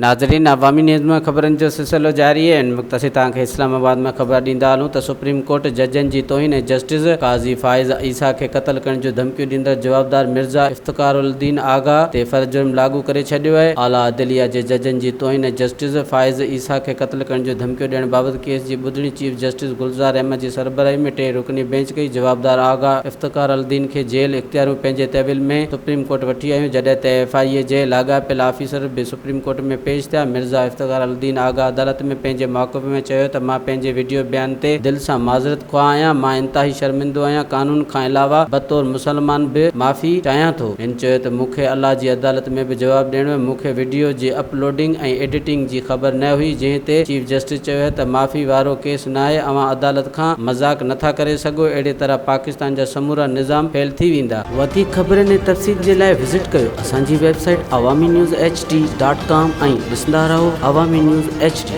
ناظرين عوامي نيوز مان خبرن جو سلسلو جاري آهي ان وقت اسين توهان کي اسلام آباد مان خبر ڏيندا هلون ته سپريم ڪورٽ ججن جي توهين ۽ جسٽس قاضي فائز عيسيٰ کي قتل ڪرڻ جون ڌمڪيون ڏيندڙ جوابدار مرزا افتخار الدين آغا تي فرد جرم لاڳو ڪري ڇڏيو آهي. اعليٰ عدليه جي ججن جي توهين ۽ جسٽس فائز عيسيٰ کي قتل ڪرڻ جون ڌمڪيون ڏيڻ بابت ڪيس جي ٻڌڻي چيف جسٽس گلزار احمد جي سربراهي ۾ ٽي رڪني بينچ ڪئي. جوابدار آغا افتخار الدين کي جيل اختياريون پنهنجي تحويل ۾ سپريم ڪورٽ وٺي آيون جڏهن ته ايف I اي جي لاڳاپيل آفيسر به سپريم ڪورٽ ۾ پيش ٿيا. مرزا افتخار الدين آغا عدالت ۾ پنهنجي موقف ۾ چيو ته مان پنهنجي وڊيو بيان تي دل سان معذرت خواهه آهيان، مان انتهائي شرمندو آهيان، قانون کان علاوه بطور مسلمان به معافي چاهيان ٿو. هن چيو ته مون کي الله جي عدالت ۾ به جواب ڏيڻو آهي، مون کي وڊيو جي اپ لوڊنگ ۽ ايڊيٽنگ جي خبر نه هئي، جنهن تي چيف جسٽس چيو ته معافي وارو ڪيس ناهي، اوهان عدالت کان مذاق نٿا ڪري سگهو، اهڙي طرح پاڪستان جا سمورا نظام فيل ٿي ويندا. وڌيڪ خبرن ۽ تفصيل جي لاء وزٽ ڪيو اسان جي website Awami news H D dot com ۽ ڏسندا رهو عوامي نيوز ايڇ ڊي.